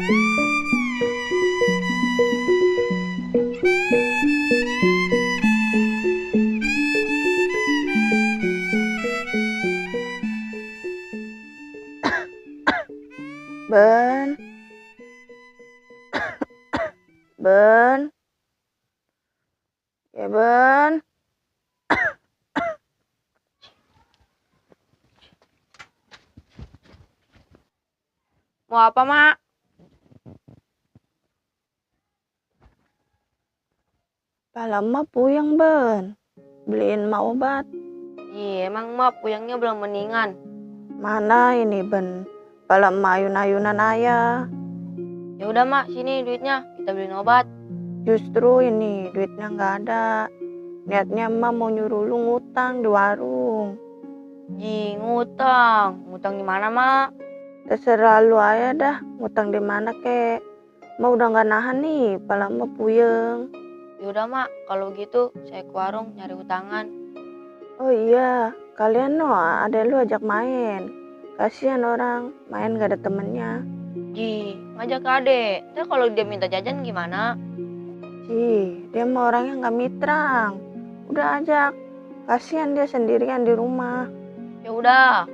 Ben, Ben, ya Ben. Mau apa, Mak? Lama puyeng, Ben. Beliin Mak obat. Iya, emang Mak puyengnya belum mendingan. Mana ini, Ben? Pala Mak ayun-ayunan ayah. Ya udah Mak, sini duitnya, kita beliin obat. Justru ini duitnya nggak ada. Niatnya Mak mau nyuruh lu ngutang di warung. Ji, ngutang. Ngutang di mana, Mak? Terserah lu aja dah, ngutang di mana kek. Mak udah nggak nahan nih, pala Mak puyeng. Ya udah Mak, kalau gitu saya ke warung nyari utangan. Oh iya, kalian no ada lu ajak main. Kasihan orang main gak ada temennya. Ji, ngajak adek. Ntar kalau dia minta jajan gimana? Dia mah orangnya nggak mitrang. Udah ajak. Kasihan dia sendirian di rumah. Ya udah.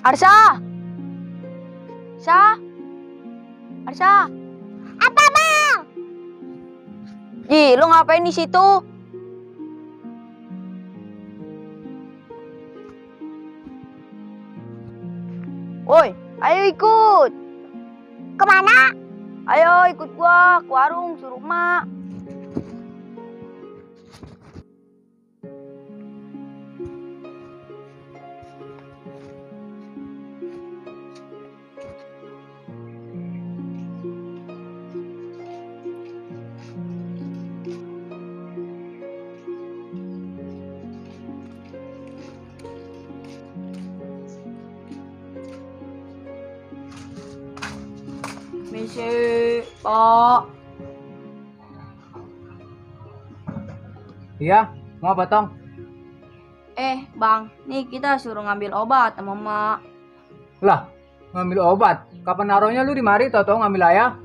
Arsha! Arsha! Apa, Bang? Ji, lu ngapain di situ? Woi, ayo ikut. Kemana? Ayo ikut gua ke warung suruh Mak. Misi, Pak. Iya, mau apa Tong? Bang, nih kita suruh ngambil obat sama Mak. Lah, ngambil obat. Kapan naruhnya lu di mari tau ngambil ayah?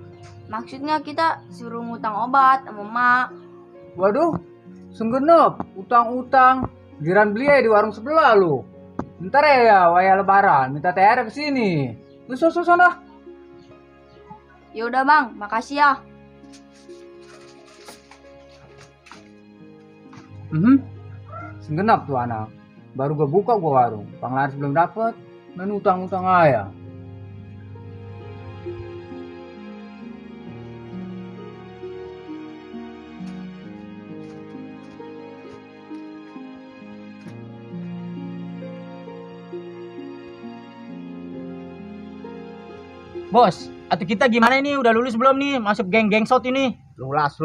Maksudnya kita suruh ngutang obat sama Mak. Waduh, senggenep, utang-utang. Giran beli ya di warung sebelah lu. Ntar ya waya lebaran, minta THR ke sini. Lu sana. Ya udah Bang, makasih ya. Senggenap tuh anak. Baru gue buka gua warung, panglaris belum dapet, main utang-utang ayah. Bos, atau kita gimana ini? Udah lulus belum nih? Masuk geng-geng shot ini? Lulus.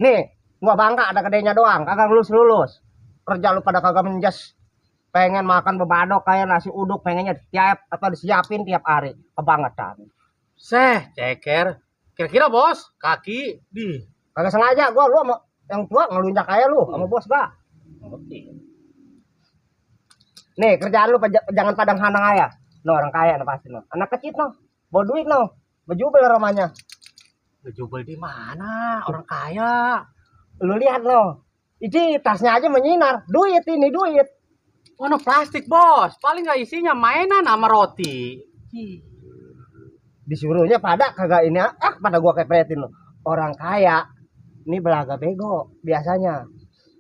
Nih, gua bangga ada gedenya doang, kagak lulus. Kerja lu pada kagak menjas. Pengen makan bebadok kayak nasi uduk, pengennya disiapin tiap hari. Kebangetan. Ceker. Kira-kira bos, kaki di. Kagak sengaja lu sama yang tua ngelunjak kayak lu sama bos gak? Nih, kerjaan lu jangan padang handang ayah. No, orang kaya no pasti no. Anak kecil no. Bawa duit no. Bejubel romanya. Bejubel di mana? Orang kaya. Lu lihat no. Ini tasnya aja menyinar. Duit. Oh, no plastik bos. Paling nggak isinya mainan sama roti. Disuruhnya pada kagak ini pada gua kepretin lo. Orang kaya ini belaga bego biasanya.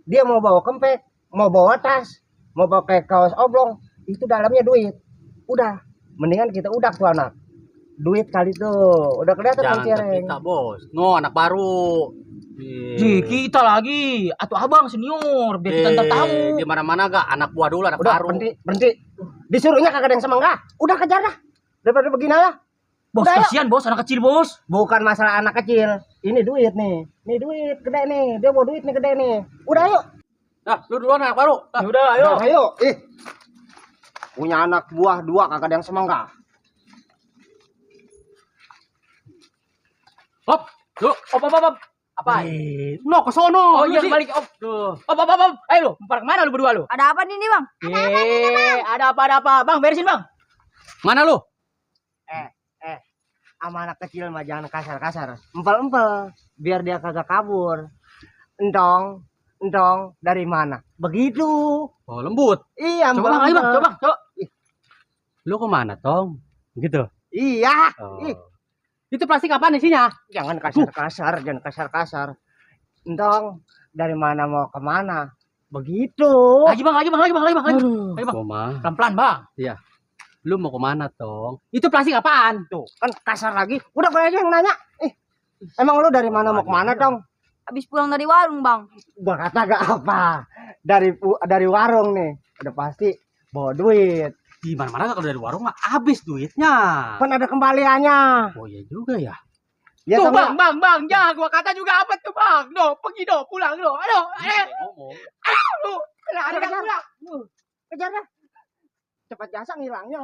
Dia mau bawa kempek, mau bawa tas, mau pakai kaos oblong, itu dalamnya duit. Udah, mendingan kita udah tuh anak. Duit kali tuh. Udah kelihatan kan cireng. Kita bos. No, anak baru. Ji, kita lagi. Atau abang senior biar kita ntar tahu. Di mana-mana gak anak buah dulu anak udah, baru. Berhenti. Disuruhnya kagak ada yang semangat. Udah kejar dah. Daripada begini aja. Bos, kasihan bos, anak kecil bos. Bukan masalah anak kecil. Ini duit nih. Nih duit gede nih. Dia mau duit nih gede nih. Udah yuk. Nah, lu duluan anak baru. Nah, udah ayo. Punya anak buah dua kagak ada yang semangat. Hop. Op. Apa? No, ke sono. Oh iya, balik. Ayo lu, pada kemana lu berdua lu? Ada apa nih bang? Ada apa? Bang, beresin bang. Mana lu? Sama anak kecil mah jangan kasar-kasar. Empel-empel biar dia kagak kabur. Entong dari mana? Begitu. Oh, lembut. Iya, Coba bang, ayo bang, coba. Lu kemana, Tong? Gitu. Iya. Oh. Ih, Itu plastik apaan isinya? jangan kasar-kasar. Entong dari mana mau kemana? Begitu. Lagi bang. Aduh. Ayo bang. Mama. Pelan-pelan bang. Lu mau kemana, Tong? Itu plastik apaan? Tuh, kan kasar lagi. Udah gue aja yang nanya. Emang lu dari mana mau kemana, Dong? Habis pulang dari warung bang. Gua kata gak apa. Dari warung nih. Udah pasti bawa duit. Di mana-mana kalau dari warung mah habis duitnya. Kan ada kembaliannya. Oh iya juga ya. Ya, Tuh sama- bang, ya gua kata juga apa tuh bang? Pergi pulang aduh. Ngomong. Ada pulang. Kejar dah. Cepat jasa ngilangnya.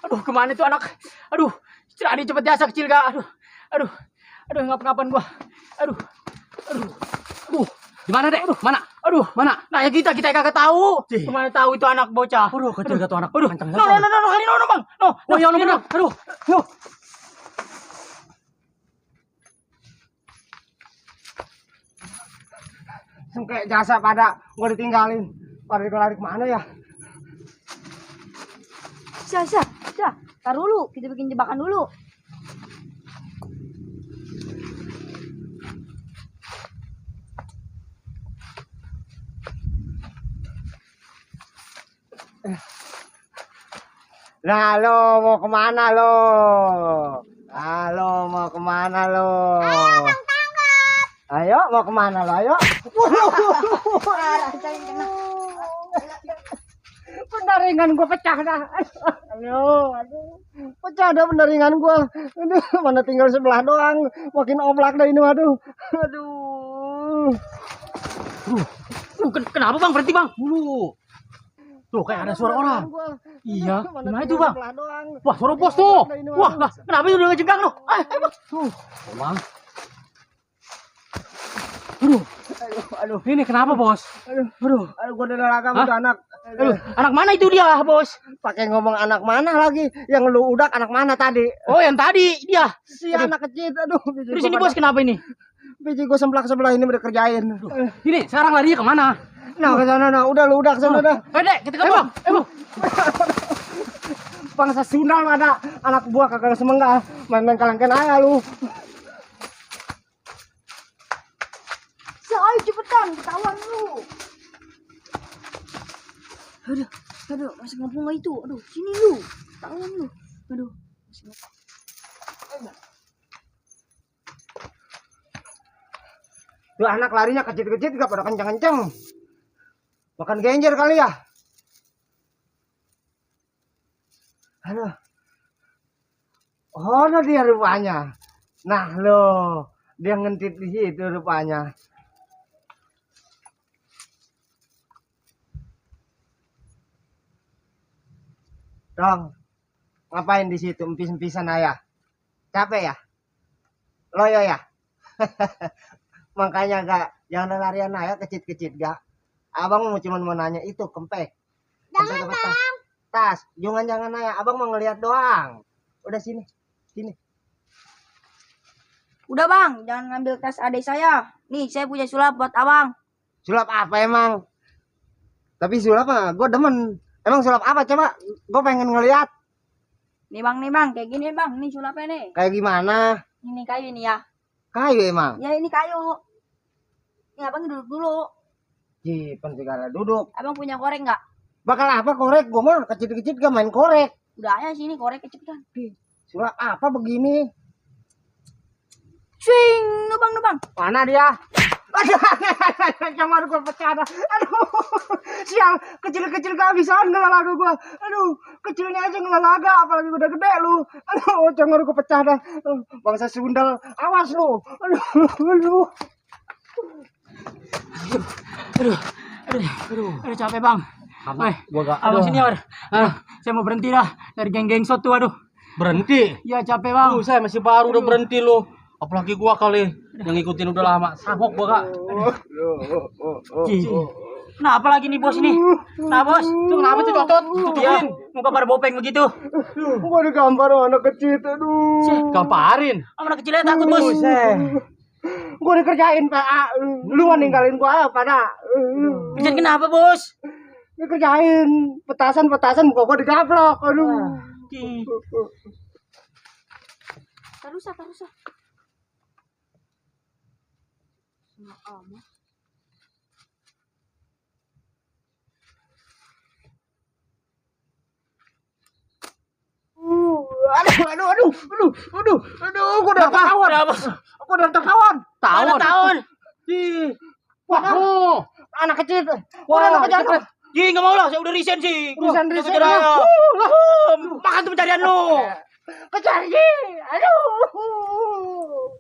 Aduh, kemana tuh anak? Aduh, Adi cepet jasa kecil gak? Aduh, ngapa-ngapan gua? Aduh, Di mana, Dek? Mana? Mana? nah ya kita kagak tahu. Kemana tahu itu anak bocah? Aduh, kecil gak tuh anak. Aduh, Kencang no, kali no, bang. No, Oh, iya, bener. Aduh, Kayak jasa pada gua ditinggalin. Pada lari kemana ya? Syah. Tar dulu, kita bikin jebakan dulu. Nah, lo mau kemana lo? Halo, mau kemana lo? Ayo, mau kemana lo? Ayo. Pendaringan gua pecah dah. Aduh. Pecah dah pendaringan gua. Aduh, mana tinggal sebelah doang. Makin oblak dah ini, aduh. kenapa bang? Berhenti bang. Dulu. Tuh, kayak ada suara orang. Iya, Mana gimana tinggal itu bang? sebelah doang. Wah, suara bos tuh. Dah ini, Wah, aduh. lah, kenapa itu udah ngejenggang lo? Ayo bang. Mama. Aduh. Ini kenapa, Bos? Aduh, gua udah lagam Hah? udah anak. Aduh, anak mana itu dia, bos? Pakai ngomong anak mana lagi? Yang lu udak anak mana tadi? Oh, yang tadi dia. Si anak kecil, aduh. biji Terus gua ini pada- bos kenapa ini? Biji gua semplak sebelah ini udah kerjain. Ini sekarang larinya kemana? Nah, ke sana nah, udah lu udak sana dah. Dek, kita ke bang. Bang. Bangsa Sunda mah ada anak buah kagak semenggah. Main-main kalengken aja lu. Syah, ayo cepetan, ketahuan lu. Aduh, masih ngomong nggak itu? Aduh, sini lu, ketahuan lu. Aduh, Lu anak larinya kecil-kecil gak pada kencang-kencang. Makan genjer kali ya. Aduh. Oh, no dia rupanya. Nah, lo dia ngentit di situ rupanya. Dong, ngapain di situ empis-empisan ayah? Capek ya? Loyo ya? Makanya gak jangan larian ayah kecit-kecit gak. Abang mau cuma mau nanya itu kempek. Kempek apa tas? Jangan ayah, abang mau ngeliat doang. Udah sini. Udah bang, jangan ngambil tas adik saya. Nih, saya punya sulap buat abang. Sulap apa emang? Tapi sulap mah gue demen. Emang sulap apa coba? Gue pengen ngeliat. Nih bang, kayak gini bang. Nih sulapnya nih. Kayak gimana? Ini kayu ini ya. Kayu emang. Ya ini kayu. Nih abang duduk dulu. Jipen segala duduk. Abang punya korek nggak? Bakal apa korek? Gue mah kecil-kecil gak main korek. Udah aja sini korek cepetan. Sulap apa begini? Swing, nubang. Mana dia? Aduh, cuma gue pecah dah. Aduh, sial, kecil-kecil gak bisa ngelalaga gue. Aduh, kecilnya aja ngelalaga, apalagi udah gede lu. Aduh, congor gue pecah dah. Bangsa sundal, awas lu. Aduh, capek bang. Gua gak. Abang senior. Saya mau berhenti dah dari geng-geng shot tuh, aduh. Berhenti. Ya capek bang. Saya masih baru udah berhenti lo. Apalagi gua kali yang ngikutin udah lama. Sanggup gua kak. Kenapa lagi nih bos ini? Nah bos, tuh kenapa tuh Totot? Tutupin, muka pada bopeng begitu. Gua digambar sama anak kecil, aduh. Gamparin. Anak kecilnya takut bos. Gua dikerjain, Pak. Lu ninggalin gua pada. Kerjaan kenapa bos? Dikerjain petasan gua digablok. Aduh. Tarusa. Nah, amat. Aduh, gua udah ketahuan. Gua udah ketahuan. Tahun. Wah, anak kecil. Udah anak kecil. Ih, nggak mau lah, saya udah resign sih. Resign. Kejar aja. Makan tuh pencarian lu. Kejar, aduh.